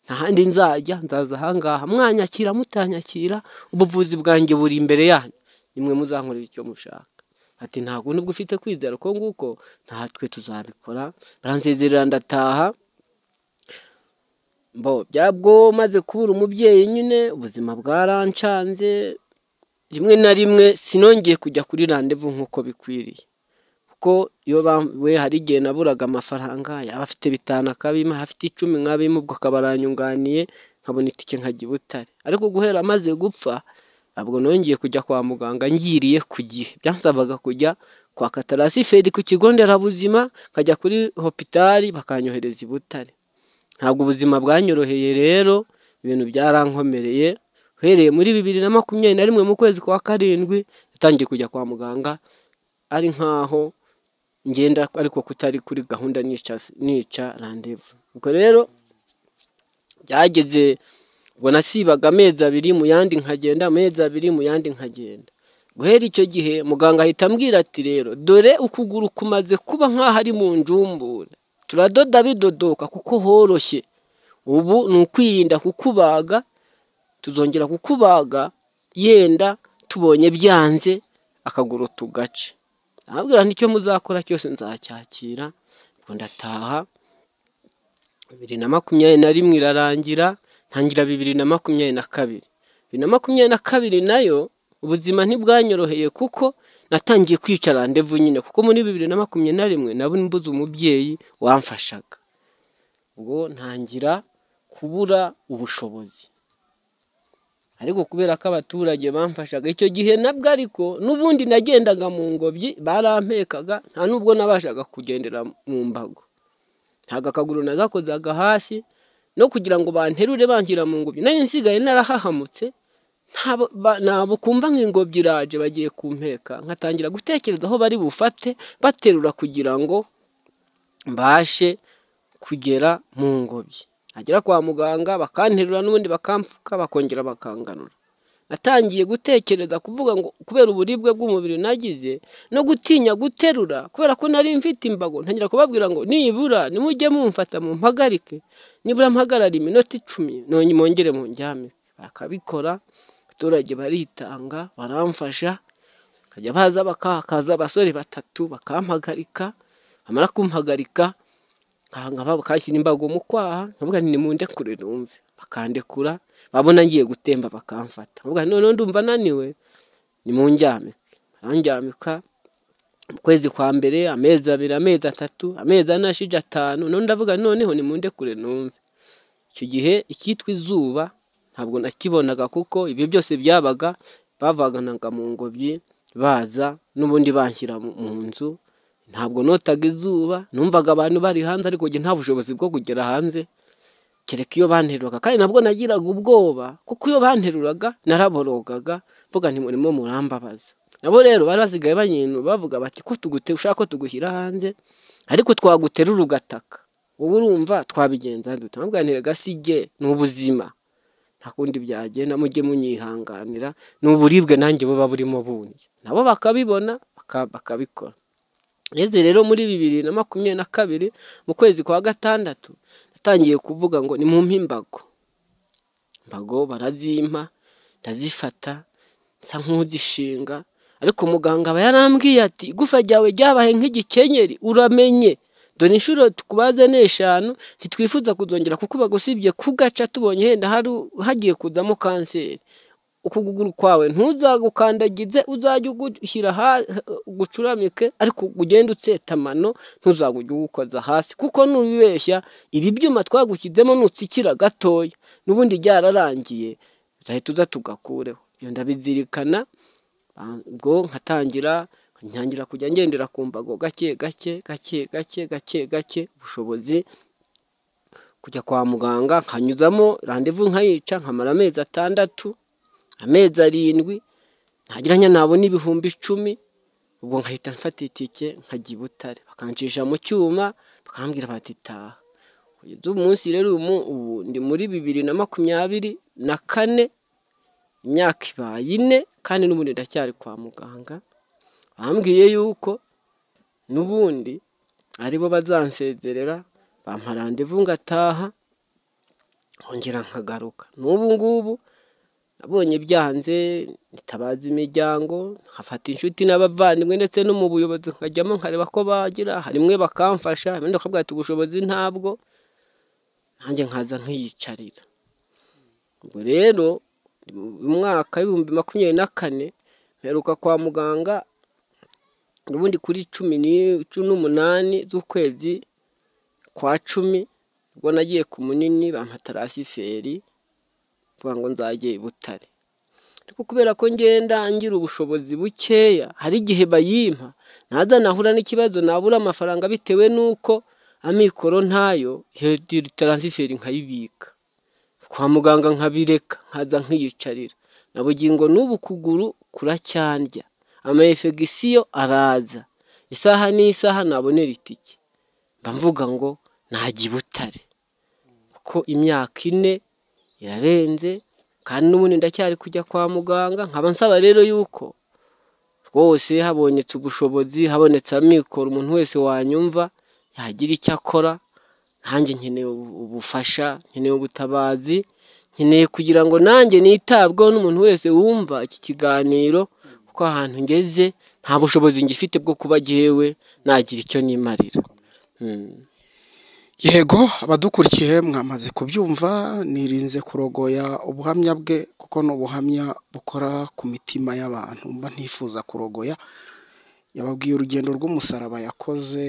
nta handi nzajya, nzaza ahangaha, mwanyakira mutanyakira, ubuvuzi bwanjye buri imbere yanyu, nimwe muzankorera icyo mushaka. Ati ntabwo nubwo ufite kwizera uko nguko, natwe tuzabikora. Baransezerera ndataha. Mbo byabwo maze kubura umubyeyi nyine ubuzima bwarancanze, rimwe na rimwe sinongeye kujya kuri randevu nk'uko bikwiriye, kuko iyo we hari igihe naburaga amafaranga, yaba afite 5 akabimpa, afite 10 nkabimpa, ubwo akaba aranyunganiye nkabona itike nkajya i Butare. Ariko guhera amaze gupfa ntabwo nongeye kujya kwa muganga ngiriye ku gihe, byansabaga kujya kwa katarasiferi ku kigo nderabuzima, nkajya kuri hopitali bakanyohereza i Butare. Ntabwo ubuzima bwanyoroheye rero, ibintu byarankomereye. Uhereye muri 2021 mu kwezi kwa 7 natangiye kujya kwa muganga ari nkaho ngenda ariko kutari kuri gahunda, nica randevu. Ubwo rero byageze ubwo nasibaga amezi 2 mu yandi nkagenda, amezi 2 mu yandi nkagenda. Guhera icyo gihe muganga ahita ambwira ati rero dore ukuguru kumaze kuba nkaho ari mu njumbure, turadoda bidodoka kuko horoshye, ubu ni ukwirinda kukubaga, tuzongera kukubaga yenda tubonye byanze akaguru tugace. Ababwira nti icyo muzakora cyose nzacyakira. Ubwo ndataha, 2021 irarangira, ntangira 2022. 2022 nayo ubuzima ntibwanyoroheye kuko natangiye kwica randevu nyine, kuko muri 2021 nabo mbuze umubyeyi wamfashaga. Ubwo ntangira kubura ubushobozi, ariko kubera ko abaturage bamfashaga icyo gihe nabwo, ariko n'ubundi nagendaga mu ngobyi barampekaga, nta nubwo nabashaga kugendera mu mbago, ntabwo akaguru nagakozaga hasi, no kugira ngo banterure banshyira mu ngobyi nari nsigaye narahahamutse, ntabwo kumva nk'ingobyi iraje bagiye kumpeka, nkatangira gutekereza aho bari bufate baterura kugira ngo mbashe kugera mu ngobyi. Nagera kwa muganga bakanterura n'ubundi bakampfuka bakongera bakangarura. Natangiye gutekereza kuvuga ngo kubera uburibwe bw'umubiri nagize no gutinya guterura kubera ko nari mfite imbago, ntangira kubabwira ngo nibura nimujye mumfata mumpagarike, nibura mpagarara iminota 10 none mwongere munjyame. Bakabikora, abaturage baritanga baramfasha, bakajya baza bakakaza abasore 3 bakampagarika, bamara kumpagarika bakashyira imbago mu kwaha, nkavuga nti nimundekure numve, bakandekura, babona ngiye gutemba bakamfata, nkavuga nti noneho ndumva naniwe nimunjyamike. Baranjyamika mu kwezi kwa mbere, amezi 2, amezi 3, amezi 4 ashije 5, none ndavuga noneho nimundekure numve. Icyo gihe icyitwa izuba ntabwo nakibonaga, kuko ibyo byose byabaga bavaganaga mu ngobyi baza n'ubundi banshyira mu nzu. Ntabwo notaga izuba, numvaga abantu bari hanze ariko njye nta bushobozi bwo kugera hanze, kereka iyo banteruraga. Kandi nabwo nagiraga ubwoba kuko iyo banteruraga naraborogaga, mvuga nti murimo murambabaza. Nabo rero bari basigaye banyinu bavuga bati ko tugute ushaka ko tugushyira hanze ariko twaguterura ugataka, wowe urumva twabigenza dute? Nabwo nti rega sijye ni ubuzima, nta kundi byagenda, mujye munyihanganira, ni uburibwe nanjye buba burimo bundi. Nabo bakabibona bakabikora. Ngeze rero muri 2022 mu kwezi kwa 6 natangiye kuvuga ngo nimumpe imbago. Imbago barazimpa, ndazifata nsa nk'udishinga, ariko muganga aba yarambwiye ati igufa ryawe ryabaye nk'igikenyeri, uramenye dore inshuro tukubaze ni 5, ntitwifuza kuzongera kukubaga usibye kugaca tubonye henda hagiye kuzamo kanseri. Ukuguru kwawe ntuzagukandagize, uzajye ugushyira ugucuramike, ariko ugende utseta amano, ntuzagujye ugukoza hasi, kuko nubibeshya ibi byuma twagushyizemo nutsikira gatoya n'ubundi byararangiye uzahita uza tugakureho. Ibyo ndabizirikana, ubwo ntangira kujya ngendera ku mbago gake gake gake gake gake gake, ubushobozi kujya kwa muganga nkanyuzamo randevu nkayica, nkamara amezi 6, amezi 7, ntagira nabona 10,000, ubwo nkahita mfata itike nkajya i Butare, bakancisha mu cyuma bakambwira bati taha. Kugeza umunsi rero ubu ndi muri 2024, imyaka ibaye 4, kandi n'ubundi ndacyari kwa muganga. Bambwiye yuko n'ubundi aribo bazansezerera, bampa randevu ngataha, nkongera nkagaruka. N'ubu ngubu nabonye byanze, nitabaza imiryango, nkafata inshuti n'abavandimwe ndetse no mu buyobozi nkajyamo nkareba ko bagira, harimwe bakamfasha, abandi bakabwira ati ubushobozi ntabwo. nanjye nkaza nkiyicarira. Ubwo rero mu mwaka w'2024 mperuka kwa muganga ubundi kuri 18 z'ukwezi kwa 10, ubwo nagiye ku Munini bampa tarasiferi mvuga ngo nzajye i Butare, ariko kubera ko ngenda ngira ubushobozi bukeya hari igihe bayimpa ntaza nahura n'ikibazo nabura amafaranga bitewe n'uko amikoro ntayo, iyo taransiferi nkayibika kwa muganga nkabireka nkaza nkiyicarira. Na bugingo n'ubu kuguru kuracyandya, ama infection araza isaha n'isaha nabonera itike mba mvuga ngo najya i Butare, kuko imyaka 4 irarenze kandi n'ubundi ndacyari kujya kwa muganga. Nkaba nsaba rero yuko rwose habonetse ubushobozi, habonetse amikoro, umuntu wese wanyumva yagira icyo akora. Nanjye nkeneye ubufasha, nkeneye ubutabazi, nkeneye kugira ngo nanjye nitabweho n'umuntu wese wumva iki kiganiro, kuko ahantu ngeze nta bushobozi ngifite bwo kuba jyewe nagira icyo nimarira. Yego, abadukurikiye mwamaze kubyumva, nirinze kurogoya ubuhamya bwe kuko ni ubuhamya bukora ku mitima y'abantu, mba ntifuza kurogoya. Yababwiye urugendo rw'umusaraba yakoze,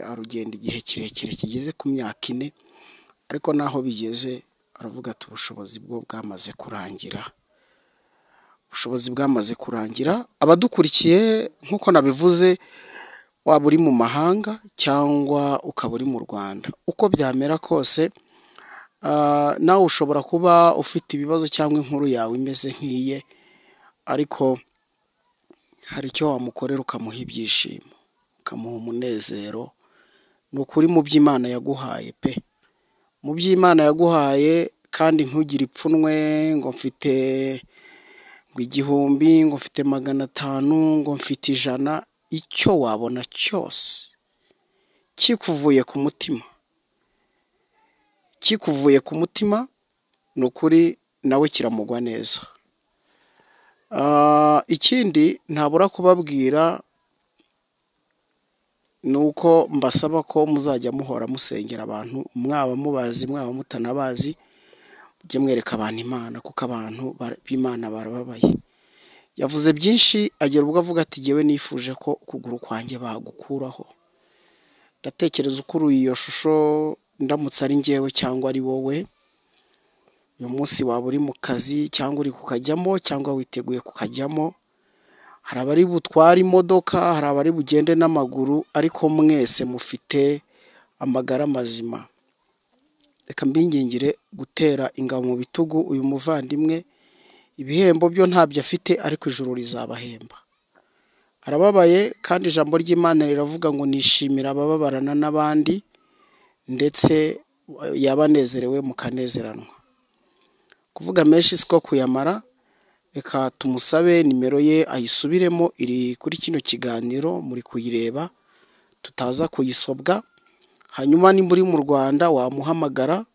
arugenda igihe kirekire kigeze ku myaka 4, ariko naho bigeze aravuga ati ubushobozi bwo bwamaze kurangira, ubushobozi bwamaze kurangira. Abadukurikiye nk'uko nabivuze, waba uri mu mahanga cyangwa ukaba uri mu Rwanda, uko byamera kose nawe ushobora kuba ufite ibibazo cyangwa inkuru yawe imeze nk'iye, ariko hari icyo wamukorera ukamuha ibyishimo, ukamuha umunezero. Ni ukuri mu by'Imana yaguhaye pe, mu by'Imana yaguhaye, kandi ntugire ipfunwe ngo mfite ngo 1000, ngo mfite 500, ngo mfite 100. Icyo wabona cyose kikuvuye ku mutima, kikuvuye ku mutima, ni ukuri nawe kiramugwa neza. Ikindi ntabura kubabwira ni uko mbasaba ko muzajya muhora musengera abantu, mwaba mubazi mwaba mutanabazi, mujye mwereka abantu Imana, kuko abantu b'Imana barababaye. Yavuze byinshi agera ubwo avuga ati jyewe nifuje ko ukuguru kwanjye bagukuraho. Ndatekereza ukuri iyo shusho, ndamutse ari njyewe cyangwa ari wowe, uyu munsi waba uri mu kazi cyangwa uri kukajyamo cyangwa witeguye kukajyamo, hari abari butware imodoka, hari abari bugende n'amaguru, ariko mwese mufite amagara mazima. Reka mbingingire gutera ingabo mu bitugu uyu muvandimwe. Ibihembo byo ntabyo afite, ariko ijuru rizabahemba. Arababaye, kandi ijambo ry'Imana riravuga ngo nishimira abababarana n'abandi, ndetse yabanezerewe mukanezeranwa. Kuvuga menshi siko kuyamara, reka tumusabe nimero ye ayisubiremo, iri kuri kino kiganiro muri kuyireba, tutaza kuyisobwa. Hanyuma nimba uri mu Rwanda wamuhamagara,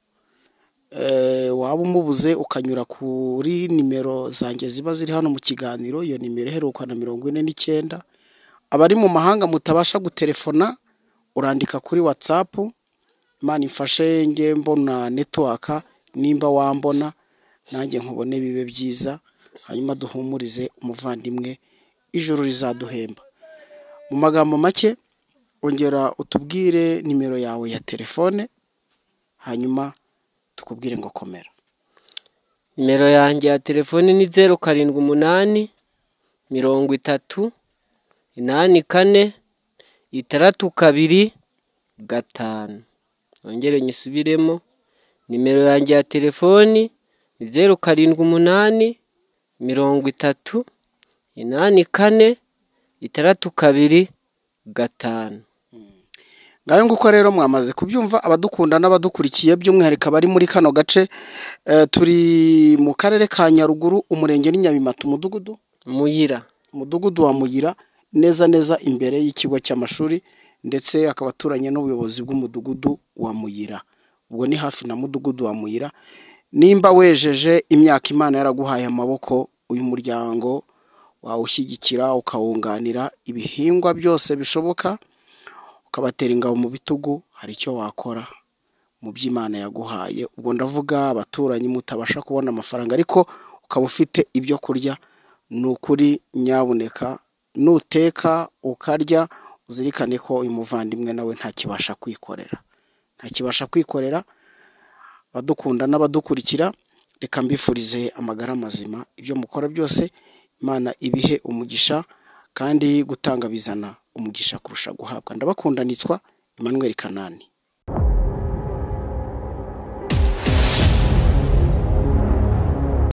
waba umubuze ukanyura kuri nimero zanjye ziba ziri hano mu kiganiro, iyo nimero iheruka na 49. Abari mu mahanga mutabasha gutelefona, urandika kuri WhatsApp, Imana imfashe nge mbona network, nimba wambona nanjye nkubone bibe byiza, hanyuma duhumurize umuvandimwe, ijuru rizaduhemba. Mu magambo make, ongera utubwire nimero yawe ya telefone, hanyuma tukubwire ngo komera. Nimero yanjye ya telefone ni 0 7 8 30 84 6 2 5. Ongere nyisubiremo, nimero yanjye ya telefoni ni 0 7 8 30 84 6 2 5. Ngayo nguko rero mwamaze kubyumva, abadukunda n'abadukurikiye by'umwihariko abari muri kano gace, turi mu karere ka Nyaruguru, umurenge ni Nyabimata, umudugudu Muyira, umudugudu wa Muyira, neza neza imbere y'ikigo cy'amashuri, ndetse akaba aturanye n'ubuyobozi bw'umudugudu wa Muyira. Ubwo ni hafi na mudugudu wa Muyira. Nimba wejeje imyaka Imana yaraguhaye amaboko, uyu muryango wawushyigikira ukawunganira ibihingwa byose bishoboka, ukabatera ingabo mu bitugu, hari icyo wakora. mu by'Imana yaguhaye. Ubwo ndavuga abaturanyi mutabasha kubona amafaranga ariko ukaba ufite ibyo kurya, ni ukuri nyabuneka nuteka ukarya uzirikane ko uyu muvandimwe nawe ntakibasha kwikorera, ntakibasha kwikorera. Abadukunda n'abadukurikira, reka mbifurize amagara mazima, ibyo mukora byose Imana ibihe umugisha, kandi gutanga bizana umugisha kurusha guhabwa. Ndabakunda, nitwa Emmanuel Kanani.